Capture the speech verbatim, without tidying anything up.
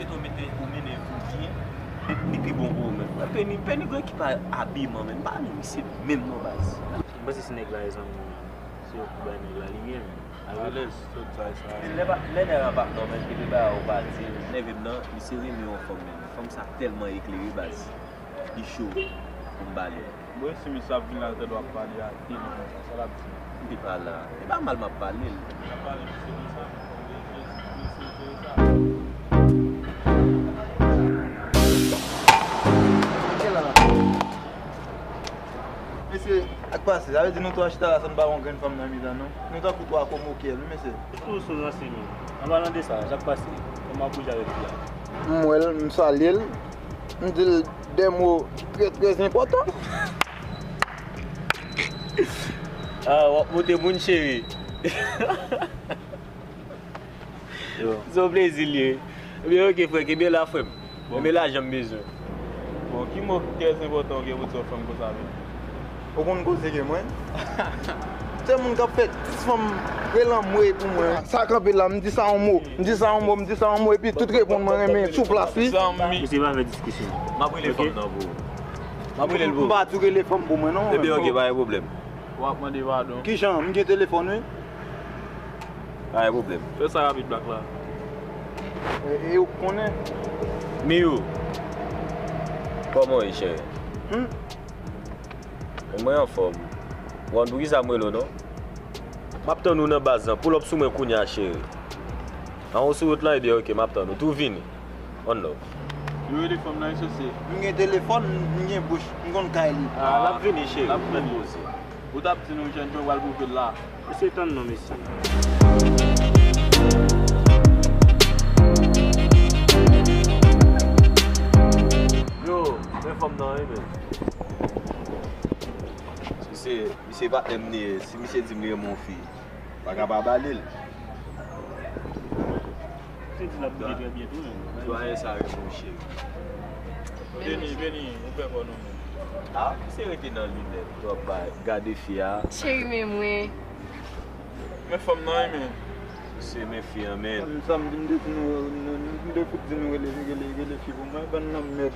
Ou mete, ou mennen fou byen, li pi bon pou ou menm. Peni, Peni gen ekip abiman menm, pa ni misye menm non baz. M panse se nèg la e zanmi mwen. Se yo ki bay nèg la, li gen menm. Alèz, sot sa, sa. Lè pa, lè nèg la pa, non, men ki te bay ou pa di, nève m nan, misye renmen yon fanm menm. Fanm sa tèlman eklere baz. Li cho pou m ba li. Bon, si misye ap vin la, l ta dwe ap pale a, e nan sa, sa l ap di. M te pale a. E pa mal m ap pale l. L ap pale misye konsa, men fò m veye Jezi, mesye jere sa. Mesye, ak pase, sa vle di nou twa chita la san n pa wè yon grenn fanm nan mitan nou? Nou tankou twa komokyèl, wi, mesye. Tou sou zanse nou. An palan de sa, sa k pase? Kòman w ap bouje avèk fi a? M wè l, m salye l, m di l de mo trè, trè enpòtan. Ah, w ap moute moun, cheri. Yo. Se yon plezi l ye. Ebyen, oke, frè, kenbe la, frè m. Bon. Enben lajan m bezwen. Bon, ki mo trè enpòtan ou gen pou di yon fanm konsa menm? Ou konn koze ke mwen? Se moun k ap fè dis fanm rele anmwey pou mwen. Sa kanpe la, m di sa yon mo, m di sa yon mo, m di sa yon mo, epi tout reponn mwen renmen sou plas, wi. Zanmi. Mesye, pa fè diskisyon. M ap rele fanm nan pou ou. M ap rele l pou ou. M pa tou rele fanm pou mwen, non. Ebyen, oke, pa gen pwoblèm. W ap mande padon. Kijan? M gen telefòn, wi. Pa gen pwoblèm. Fè sa rapid, Black la. E, e ou konnen? Miyou, kòman w ye, cheri? Hmm? Mwen anfòm. Ou konn poukisa m rele w, non? M ap tann ou nan baz lan. Pull up sou mwen kounye a, cheri. An ou sou wout lan, ebyen, oke, m ap tann ou. Tou vini. One love. Yo rele fanm nan, wi, sòsye. M gen telefòn, m gen bouch, m konn kay li. Ah, l ap vini, cheri. L ap vini. Ou t ap di nou jèn jòn pral pwouve l la. Mesye, tann non, mesye. Yo, men fanm nan, wi, men. Si se, misye patnè m li ye, si misye di m li renmen yon fi, m pa ka pa ba li l. Misye di l ap bouje trè byento, menm. Dwayen sa renmen w, cheri. Vini, vini, ou fè kò nou menm. Ah, misye rete nan li menm. Twòp bay. Gade fi a. Cheri, men mwen. Men fanm nan, wi, men. Misye men fi an, men. Sa m, sa m di, m te di nou, nou, nou, m te fout di nou rele, rele, rele fi pou mwen, bann lanmèd.